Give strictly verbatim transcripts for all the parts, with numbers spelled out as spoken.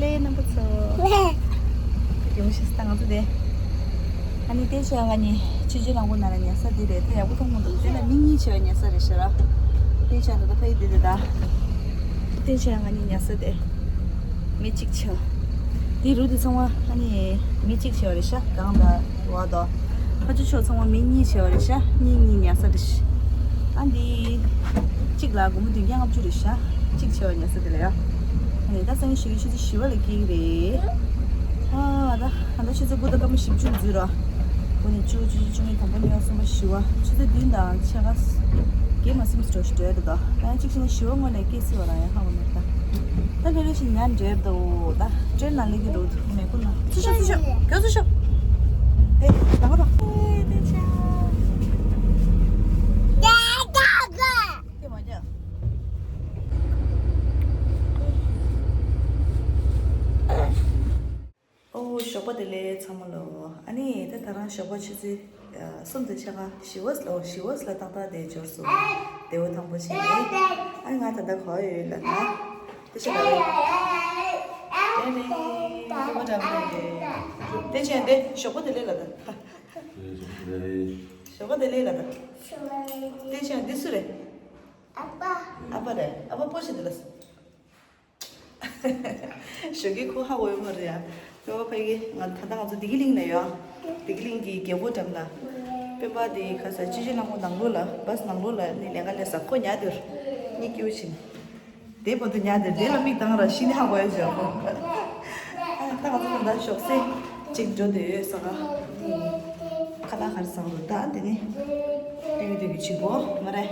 ལེ་རྣམ་པ་ཚོ། ཡོང་ཤེས་ད་ང་ཚོ་དེ། ཨ་ནི་བསྟན་ཆོས་ང་གཉིས་ཆུ་བཞི་གླང་པོ་ན་ར་ཉལ་ས་འདི་རེད། ད་ཡག་པོ་མཐོང་མི་འདུག་དེ་ལ་མི་གཉིས་བྱས་པ་ཉལ་ས་རེད་ཤག་ར། བསྟན་ཆོས་ད་ལྟ་ཕ་ཡི་དེ་དེ་ད། བསྟན་ཆོས་ང་གཉིས་ཉལ་ས་དེ། མི་གཅིག་བྱས། དེ་རུ་དེ་ཚང་མ་ཨ་ནི་མི་གཅིག་བྱས་པ་རེད་ཤག་གང་ད་བ་དོ། ཕ་ཆུ་ཆོ་ཚང་མ་མི་གཉིས་བྱས་པ་རེད་ཤག་གཉིས་གཉིས་ཉལ་ས་རེད་ཤག་ཨ་འདི། གཅིག་ལ་སྒོར་མོ་བདུན་བརྒྱ་ལྔ་བཅུ་རེད་ཤག་གཅིག་བྱས་པ་ཉལ་ས་དེ་ལ་ཡ། ཨ་ནི་ད་སང་ཉིན་ཞོགས་ཀྱི་ཆུ་ཚོད་བཞི་པ་ལ་སྐྱེལ་གྱི་རེད། ཨ་ད་ད་ལྟ་ཆུ་ཚོད་དགུ་དང་སྐར་མ་བཞི་བཅུ་འཛུལ་ར། དགུ་ནས་བཅུ་བཅུ་བཅུ་གཉིས་དང་པོ་གཉིས་པ་གསུམ་པ་བཞི་པ་ཆུ་ཚོད་བདུན་དང་ཕྱེད་ཀ། བརྒྱད་མ་ཟིན་པ་ཞིག་འགྲོ་ཡ་འདུག་ད་ཡང་གཅིག་བྱས་ན་བཞི་པ་སྔོན་ནས་སྐྱེལ་སྲིད་པ་རང་ཡང་ཧ་གོ་མེད་ད། ད་ལྷོད་ལྷོད་བྱས་ཉལ་འདྲེ་འདུག་ད་ཊེན་ནང་སླེབས་ཀྱི་འདུག་མེ་ཁུ་ན་ཚུར་ཤོག་ཚུར་ཤོག་གྱོད་ཚུར་ཤོག་ཨེ་ད་ག་རོགས་ཨེ་དེ་ཆ། དེ་མ་རྒྱག་ཨོ་ཞོགས་པ་བདེ་ལེགས་ཚང་མ་ལོ། ཨ་ནི་ད་ད་རང་ཞོགས་པ་ཆུ་ཚོད་ཨ་གསུམ་དང་ཕྱེད་ཀ་བཞི་པ་ལོ་བཞི་པ་ལ་ཏག་ཏག་དེ་འབྱོར་སོང་། བདེ་པོ་ཐང་པོ་བྱས། ཨ་ནི་ང་ད་ལྟ་ག་པར་ཡོད་ལབ་ན། དེ་ཆ་ག་རེད། དེ་ནི་ཁྱོད་པ་འདྲ་མི་འདྲ་རེད། དེ་བྱས་འདི་ཞོགས་པ་བདེ་ལེགས་ལབ་ད། ཞོགས་པ་བདེ་ལེགས་ལབ་ད། དེ་བྱས་འདི་སུ་རེད། ཨ་ཕ། ཨ་ཕ་རེད། ཨ་ཕ་པོ་ཞིག་འདི་ལ། ཞོགས་ཀས་ཁོ་ཧ་གོ་ཡོད་མ་རེད་ཡ། སྤེན་པ་ཕ་གི་ང་ད་ལྟ་ང་ཚོ་བདེ་སྐྱིད་གླིང་ནས་ཡོད། བདེ་སྐྱིད་གླིང་གི་རྒྱལ་པོ་འགྲམ་ལ། སྤེན་པ་དེ་ཁ་ས་ཆུ་བཞི་གླང་པོ་ནང་ལོགས་ལ་བྷ་སི་ནང་ལོགས་ལ་ནི་ལས་ཀ་ལས་ས་ཁོ་ཉལ་དུར། གཉིད་སྐྱིད་པོ་བྱིན། དེ་བར་དུ་ཉལ་དེ་དེ་ལ་མིག་བཏང་ར་ཤི་ནི་ཧ་གོ་ཡ་བྱོས། ད་ང་ཚོ་ད་ལྟ་ཞོགས་ཟས་ཅིག་འགྲོ་དེ་ཡོད་ས་ག་ཁ་ལག་ག་རེ་བཟང་རུ་ད་དེ་ནི། ཏེང་ཏེང་གི་ཆུ་བོ་མ་རེད།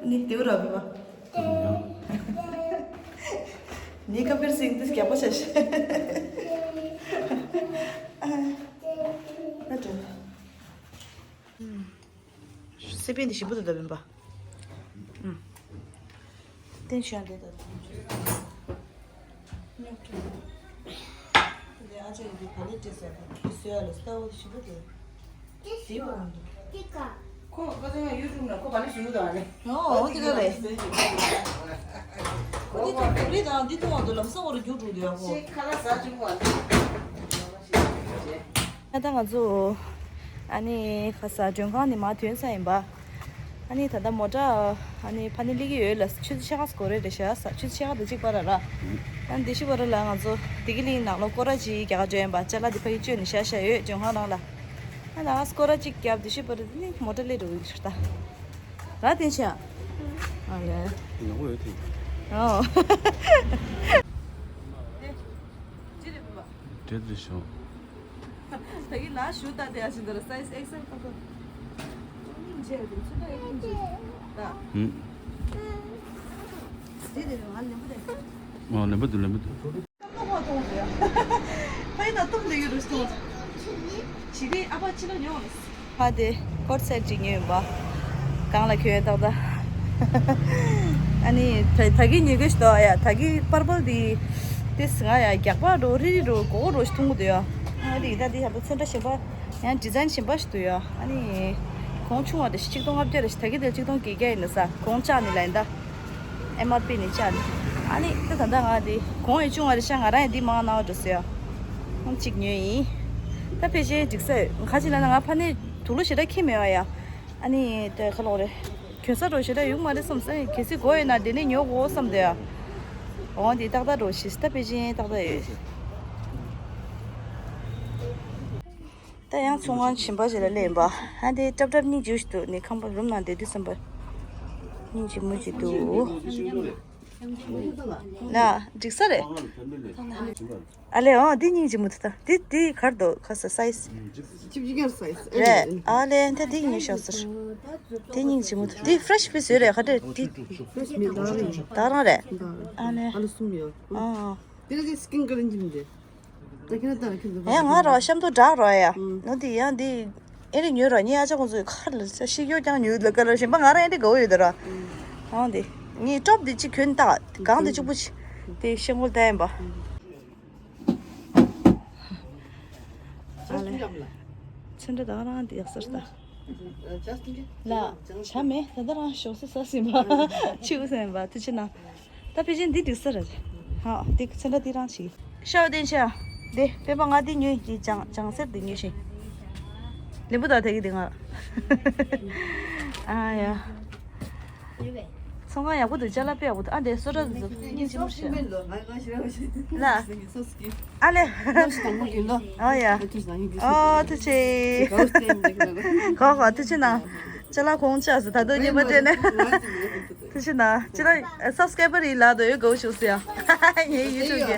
ནི་དེའུ་ར་བི་བ། ནི་ཀ་པིར་སིང་དུ་རྒྱག་པ་བྱ་ཤེས། ཨ་ཏོ། སེ་པན་དེ་ཞིམ་པོ་འདུག་ད་བིན་པ། ཏན་ཤོད་དེ་ད། དེ་ཨ་ཅག་གིས་ག་ལེར་སྤྲད་ཟེར་བ་དེ་བཟོས་ཡ་ལ་ལྟ་བ་ཞིབ་པོ་དེ། དེ་བ་འདུག་ཁོ་ཁ་སང་ཡུ་ཊུབ་ན་ཁོ་ག་ལེར་ཞུ་དང་ནི། ཨོ་འོ་དེ་ག་རེད། འོ་དེ་དང་དེ་མཐོང་བ་དུ་ལམ་སང་བར་རྒྱུག་འགྲོ་དུས་ཡ་ཁོ། ཁ་ལག་ཟ་བཅུག་པ་འདི། ད་ལྟ་ང་ཚོ་ཨ་ནི་ཁ་ས་མགྲོན་ཁང་ནས་མར་ཐོན་ས་ཡིན་པ། ཨ་ནི་ད་ལྟ་མོ་ཊ་ཨ་ནི་ཕ་ནི་སླེབས་ཀྱི་ཡོད་ལ་ཆུ་ཚོད་ཕྱེད་ཀ་འགོར་རེད་རེད་ཤག་ས་ཆུ་ཚོད་ཕྱེད་ཀ་དང་གཅིག་བར་ལ་ར། ཨ་ནི་དེ་ཤི་བར་ལ་ང་ཚོ་བདེ་སྐྱིད་གླིང་ནང་ལོགས་སྐོར་ར་ཅིག་རྒྱག་ག་འགྲོ་ཡིན་པ་ཅ་ལག་འདི་ཕ་གི་བཅོས་ནས་བཞག་བཞག་ཡོད་མགྲོན་ཁང་ནང་ལ། ཨ་ནི་སྐོར་ར་ཅིག་བརྒྱབ་དེ་ཤི་བར་དུ་ནི་མོ་ཊ་སླེབས་འགྲོ་གི་རེད་ད། ར་དེ་ཆ། ཨ་ལེ། ཡག་པོ་ཡོད་དེ། ཨོ། དེ་ཅི་རེད་བུ་བ། དེ་དེ་ཤོག་ད་གི་ལ་ཞུ་ད་དེ་ཨ་ཅི་འདི་ར་སའི་ཛི་ཨེག་སི་ཨེལ་པ་ཏོ། སྙིང་རྗེ་རེད་ཚོད་ལྟ་ཡག་སྙིང་རྗེ། ད། ཧུམ། དེ་དེ་རེད་ང་ལེན་པོ་དེ། ཨོ་ལེན་པོ་དེ་ལེན་པོ་དེ། ཏོག་ཏོག་མཐོང་འདུག་ཡ། ཕ་ཡི་ན་ཏོག་འདི་ཡོད་རུ་སྟོང་། ཇི་ལི་ཨ་ཕ་ཅི་ལ་ཉོ་ལ། ཕ་དེ་ཀོཊ་སེཊ་ཅིག་ཉོས་ཡིན་པ། གང་ལ་ཁྱོད་ཏག་ཏག་ཨ་ནི་ད་ད་གི་ཉོ་གི་ཞིག་འདུག་ཡ། ད་གི་པར་པལ་དེ་དེ་སི་ང་ཡ་རྒྱག་པ་འགྲོ་རི་རི་འགྲོ་གོ་གོ་འགྲོ་ཞིག་མཐོང་གི་འདུག་ཡ། ང་དེ་ད་དེ་ཡ་ད་ཚོན་ཁྲ་གཞན་པ་ཡང་ཌི་ཛའིན་གཞན་པ་ཞིག་འདུག་ཡ། ཨ་ནི་གོང་ཆུང་བ་དེ་ཞིག་ཆིག་སྟོང་ལྔ་བརྒྱ་རེ་ཞིག་ད་གི་དེ་ཆིག་སྟོང་བརྒྱད་བརྒྱ་ཡིན་ན་ས་གོང་བཅག་ནི་ལ་ཡིན་ད། ཨེམ་ཨར་པི་ནས་བཅག་ནས། ཨ་ནི་ད་ད་ལྟ་ང་འདི་གོང་ཡང་ཆུང་བ་རེད་ཤག་ང་རང་ཡང་འདི་མང་ན་བ་འགྲོ་ཟེར་ཡ། ཨང་གཅིག་ཉོས་ཡིན། ད་ཕལ་ཆེར་འགྲིག་ས་ཡོད། ཁ་ཅིག་ལ་ན་ང་ཕ་ནས་དུག་ལོག་ཞེ་དྲག་ཁྱེར་མེད་བ་ཡ། ཨ་ནི་ད་ག་ལོག་རེད། གྱོན་ས་འགྲོ་ཞེ་དྲག་ཡོད་མ་རེད་བསམ་ས་ཡིན། གལ་སྲིད་དགོས་ཡོད་ན་འདི་ནས་ཉོ་དགོས་བསམ་བསྡད་ཡ། འོང་འདི་ཏག་ཏག་འགྲོ་ཤི་ད་ཕལ་ཆེར་ཏག་ཏག་ཡོད། ད་ཡང་ཚོང་ཁང་གཞན་པ་ཞིག་ལ་སླེབས་ཡིན་པ། ཨ་འདི་ཀྲབ་ཀྲབ་སྙིང་རྗེ་ཞིག་འདུག་ནི་ཁང་པ་རུམ་ནང་བསྡད་དུས་ཙམ་པ། སྙིང་རྗེ་མོ་ཞིག་འདུག་ན་འགྲིག་ས་རེད། ཨ་ལེ་ཨང་འདི་སྙིང་རྗེ་མོ་འདུག་ད་འདི་འདི་གར་འདུག་ཁ་ས་སའི་ཛི། ཅིབ་ཅིག་ཡར་སའི་ཛི་རེད། ཨ་ལེ་འདི་འདི་ཉོས་ཤོག་ཟེར། འདི་སྙིང་རྗེ་མོ་འདུག་འདི་ཕི་རེ་ཤི་པིས་ཡོད་རེད་ག་འདྲ་འདི། ཕི་རེ་ཤི་མེད་ད་རང་རེད། ད་རང་རེད། ཨ་ལེ། ཨ་ལེ་གསུམ་ཡོད། ཨ། དེ་ནི་དེ་སི་ཀིན་ཀེར་ཨེན་ཇིན་དེ། ད་ཁྱེད་རང་ལྟ་ཁྱེད་ཚོ་ཨེ་ང་རོ་གཤམ་དུ་བྲག་རོ་ཡ། ཨུམ། ནོ་དེ་ཡང་དེ་ཨེ་རེ་ཉོས་རོ་ངའི་ཨ་ཅག་ཁོང་ཚོའི་ཁར་ལ་ཤི་གཡོ་ཀྱང་ཉོས་ལ་ཀ་ལ་གཞན་པ་ང་རང་ཨེ་རེ་དགའ་བོ་ཡོད་ད་ར། ཨང་དེ་ངའི་ཀྲོབ་དེ་གཅིག་གྱོན་ད་གང་དེ་གཅིག་པུ་ཆི་དེ་ཤེ་མོལ་ད་ཡིན་པ། ཨ་ལེ། ཚོན་ཁྲ་ད་ག་རང་དེ་ཡག་སར་ད། ལ་བྱ་མེད་ད་ད་རང་ཞོགས་སུ་ས་ཟིན་པ་ཆིའུ་ཟིན་པ་དུ་ཆི་ན། ད་ཕལ་ཆེར་འདི་འགྲིག་ས་རེད། ཧ་དེ་ཚེ་འདྲ་དེ་རང་ཞིག་ཤའོ་ཏན་ཤ། དེ་པེ་པ་ང་དེ་ཉོས་ཀྱི་ཅང་ཅང་སེར་དེ་ཉོས་ཤིང་། ལེམ་བུ་དང་དེ་གི་དེ་ང་། ཨ་ཡ། ཚོང་ཁང་ཡག་པོ་འདུག་ཅ་ལག་དཔེ་ཡག་པོ་འདུག་ཨ་འདྲེ་སོ་ཏྲ་འདུག་སྙིང་རྗེ་མོ་ཞིག་ལ། ཨ་ལེ། ཨོ་ཡ། ཨོ་ཐུགས་རྗེ་ཆེ། གོ་གོ་ཐུགས་རྗེ་གནང་། ཅ་ལག་གོང་ཆགས་སུ་ད་དུང་ཉེས་པ་སྤྲད་ནས། ཐུགས་རྗེ་གནང་། ཅ་ལག་སབ་སི་ཀ་རའི་བར་ཡིན་ལག་དོ་ཡོད་གོ་ཤུགས་སུ་ཡང་། ངའི་ཡུ་ཊུབ་ཀྱི།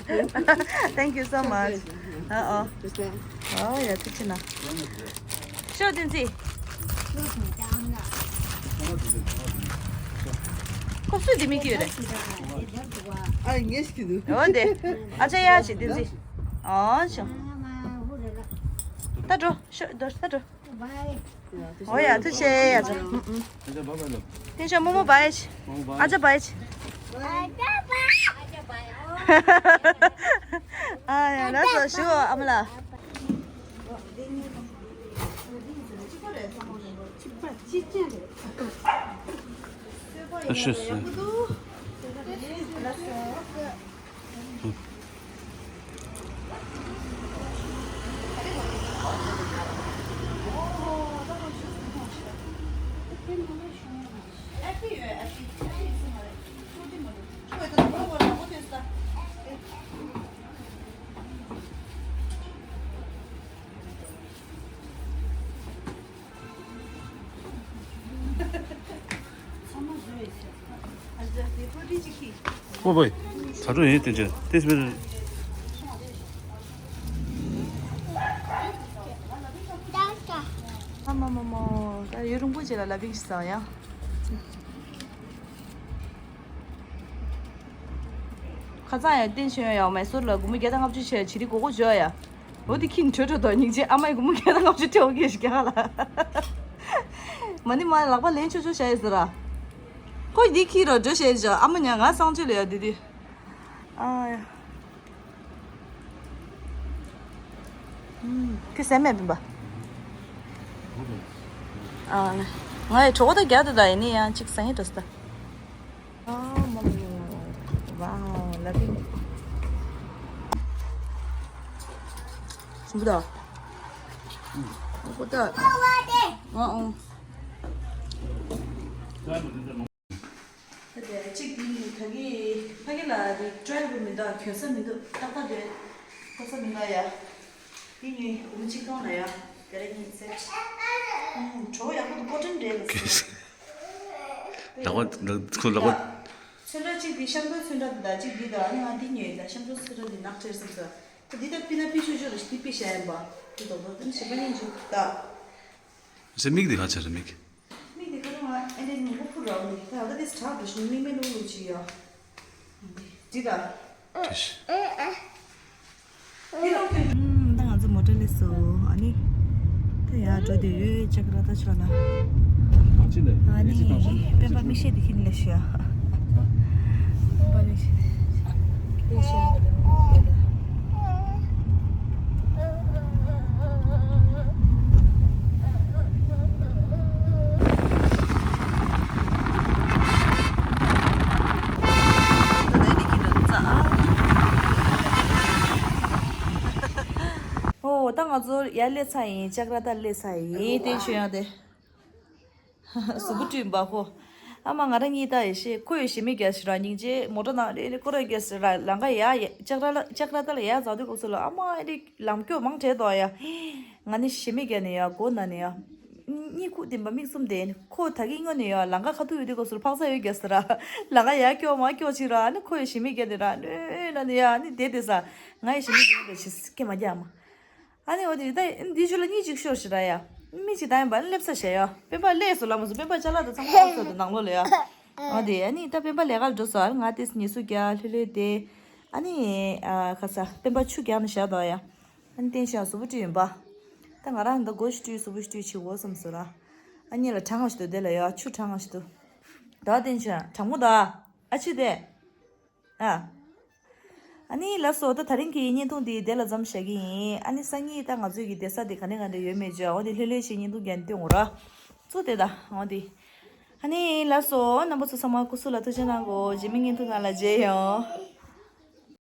Thank you so much. ཨ་ཨོ། ཨོ་ཡ་ཐུགས་རྗེ་གནང་། ཤོག་བསྟན་ཚིག་ཁོ་སུས་དེ་མི་སྐྱོད་རེད། ཨ་ངས་ཤི་དུ། འོ་དེ། ཨ་ཅག་ཡ་ཞིག་བསྟན་ཚིག་ཨོ་ཤོ། ད་འགྲོ་ཤོག་འགྲོ་ད་འགྲོ། འོ་ཡ་ཐུགས་རྗེ་ཆེ་ཡ་ཅག་ཨ་ཅག་བཏིང་ཤོག་མོ་མོ་བྷའི། ཨ་ཅག་བྷའི། ཨ་ཡ་ལགས་སོ་ཞུ་ཨ་མ་ལགས། ད་ཤོད་སོང་། ཨོ་བོའི། ད་འགྲོ་ཡིན་དེ་འདྲ་དེ་སྤེལ། ཨ་མ་མ་མ། ད་ཡུན་རིང་པོ་རྗེས་ལ་ལ་བིང་ཞིག་ཟ་ཡ། ཁ་སང་ཡང་བསྟན་ཆོས་ཡང་མེ་སོར་ལ་སྒོར་མོ་བརྒྱ་དང་ལྔ་བཅུ་བྱས་བྱི་རིལ་སྒོར་སྒོར་འཇོག་ཡ། འོ་དེ་ཁྱིན་བྲོས་བྲོས་དོ་སྙིང་རྗེ། ཨ་མའི་སྒོར་མོ་བརྒྱ་དང་ལྔ་བཅུ་སྤྲད་འོ་གེ་ཞིག་རྒྱག་ལ། མ་ཎི་མ་ལག་པ་ལེན་ཆོག་ཆོག་བྱ་ཡི་ཟེར་ར། ཁོ་འདི་ཁྱི་རོ་འགྲོ་བྱས་བྱ་ཨ་མ་ཉ་ང་གསང་སྤྱོད་ལ་ཡ་དེ་དེ། ཨ་ཡ། ཁྱོད་སེམས་མེད་པིན་པ། ཨ་ང་ཡི་གྲོགས་པོ་ད་རྒྱ་དུ་ད་ཡིན་ནི་ཡང་གཅིག་སང་ཡིན་འགྲོ་ས་ད། ཨ་མ་མ་མ། ཝའོ་ལ་བིང་། བུ་ད། བུ་ད། ཨ་ཨ། ད་དེ་གཅིག་དེ་ད་གི་ཕ་གི་ལ་རི་ཊྲའི་བུ་མི་འདུག་གྱོན་ས་མི་འདུག་ཏག་ཏག་དེ་ཁོ་ས་མི་འདུག་ཡ། དེ་ནི་འུ་གཅིག་སྟོང་ལ་ཡ། དེ་ར་གཉིས་སེ། ཨུམ་གྲོགས་ཡག་པོ་འདུག་ཀོ་ཊོན་འདྲ་ལ་སོ། ལག་པ་ཁོ་ལག་པ། ཚོན་ཁྲ་གཅིག་དེ་ཤམ་པོའི་ཚོན་ཁྲ་དེ་དག་གཅིག་དེ་དང་ཨ་ནི་ང་དེ་ཉོས་ད་ཤམ་པོའི་ཚོན་ཁྲ་དེ་ནག་ཁྲེར་སོང་ས། ཁོ་དེ་ད་པི་ན་པི་ཆུ་ཆུ་ར་ཞིག་དེ་པི་ཤ་ཡན་པ། དེ་དོག་དོག་དེ་ནི་ཞིམ་པ་ཡིན་འཇུག་ད། ཟེར་མིག་དེ་ག་ཆ་རེད་མིག་མིག་དེ་ཁ་ཐུག་ང་ཨེ་འདྲའི་ནུ་བོ་ཕུ་རོག་ནི་ད་ད་དེ་སྲ་འགྲོ་ཞིང་མིག་མེད་ལུག་ལུག་ཅིག་ཡོད། འདི་ད། ད་ང་ཚོ་མོ་ཊ་སླེབས་སོང་། ཨ་ནི། ད་ཡར་འགྲོ་དུས་ཡོད་ཅག་ར་ད་ཆོག་ལ། ཨ་ནི། སྤེན་པ་མིག་ཤེལ་དེ་ཁྱེར་ནས་སླེབས་ཤོག་སྤེན་པ་མིག་ཤེལ། ཨོ་ད་ང་ཚོ་ཡར་སླེབས་ཚར་ཡིན། ཅག་ར་ད་སླེབས་ཚར་ཡིན། དེ་ཆོས་ཡང་དེ། གཟུགས་པོ་བཀྲུས་པ་ཁོ། ཨ་མ་ང་རང་གཉིས་ལྟ་ཡེ་ཤེས་ཁོ་ཡི་ཞི་མི་རྒྱ་ཞིག་ར་སྙིང་རྗེ་མོ་ཊ་ནང་རེ་རེ་ཁོ་ར་རྒྱ་ཞིག་ར་ལང་ཀ་ཡ་ཡ་ཅག་ར་ལ་ཅག་ར་ད་ལ་ཡ་ཛ་དུ་ཀོ་སུ་ལ་ཨ་མ་ཨེ་རེ་ལམ་སྐྱོ་མང་དྲེད་དོ་ཡ། ང་ནི་ཞི་མི་རྒྱ་ནི་ཡ་གོ་ན་ནི་ཡ། གཉིད་ཁུག་ལྡིམ་པ་མིག་བཙུམ་དེ་ཁོ་ད་གི་སྔོན་ནི་ཡ་ལང་ཀ་ཁ་ཐུག་ཡོད་དུ་ཀོ་སུ་ལ་ཕག་ས་ཡོད་རྒྱ་ས་ར་ལང་ཀ་ཡ་སྐྱོ་མ་སྐྱོ་ཅི་ར་ནི་ཁོ་ཡི་ཞི་མི་རྒྱ་ནི་ར་ནི་ན་ནི་ཡ་ནི་དེ་དེ་ས་ང་ཡི་ཞི་མི་རྒྱ་ནི་ཞི་སྐྱེ་མ་རྒྱ་མ། ཨ་ནི་འོ་དེ་ད་འདི་ཆུ་ལ་གཉིད་ཅིག་ཤོར་ཞེ་དྲག་ཡ། མི་ཅིག་ད་ཡིན་པ་ནི་སླེབས་ས་ཞེ་ཡ། སྤེན་པ་སླེབས་སོ་ལ་མ་སོ་སྤེན་པ་ཅ་ལག་དང་ཚང་མ་ཐོག་སོ་དང་ནང་ལོགས་ལ་ཡ། འོ་དེ་ཨ་ནི་ད་སྤེན་པ་ལས་ཀར་འགྲོ་སོ་ཨ་ང་དེ་ཉི་སུ་རྒྱ་ལྷོད་ལྷོད་དེ། ཨ་ནི་ཨ་ཁ་ས་སྤེན་པ་ཆུ་རྒྱག་ནི་བཞག་དོ་ཡ། ཨ་ནི་བསྟན་ཤག་གཟུགས་པོ་བཀྲུས་ཡིན་པ། ད་ང་རང་ད་སྒོ་ཞིག་བཀྲུས་གཟུགས་པོ་ཞིག་བཀྲུས་བྱེད་འོ་བསམ་སོ་ར། ཨ་ནི་ལ་གྲང་ང་ཞིག་འདུག་དེ་ལ་ཡ་ཆུ་གྲང་ང་ཞིག་འདུག་ད་བསྟན་ཤག་གྲང་མོ་ད། ཨ་ཆུ་དེ། ཨ། ཨ་ནི་ལགས་སོ་ད་དེ་རིང་གི་བརྙན་ཐུང་འདི་དེ་ལ་མཚམས་བཞག་གི་ཡིན། ཨ་ནི་སང་ཉིན་ད་ང་ཚོའི་གི་བསྡད་ས་དེ་ག་ནས་ག་འདྲ་ཡོད་མེད་བརྗོད་འོ་དེ་ལྷོད་ལྷོད་ཞིག་བརྙན་ཐུང་རྒྱག་ནས་སྟོན་འོ་ར། གཙོ་དེ་ད་འོ་དེ། ཨ་ནི་ལགས་སོ་རྣམ་པ་ཚོ་ཚང་མ་སྐུ་གཟུགས་ལ་ཐུགས་རྗེ་གནང་གོ་རྗེས་མའི་བརྙན་ཐུང་ནང་ལ་མཇལ་ཡོང་།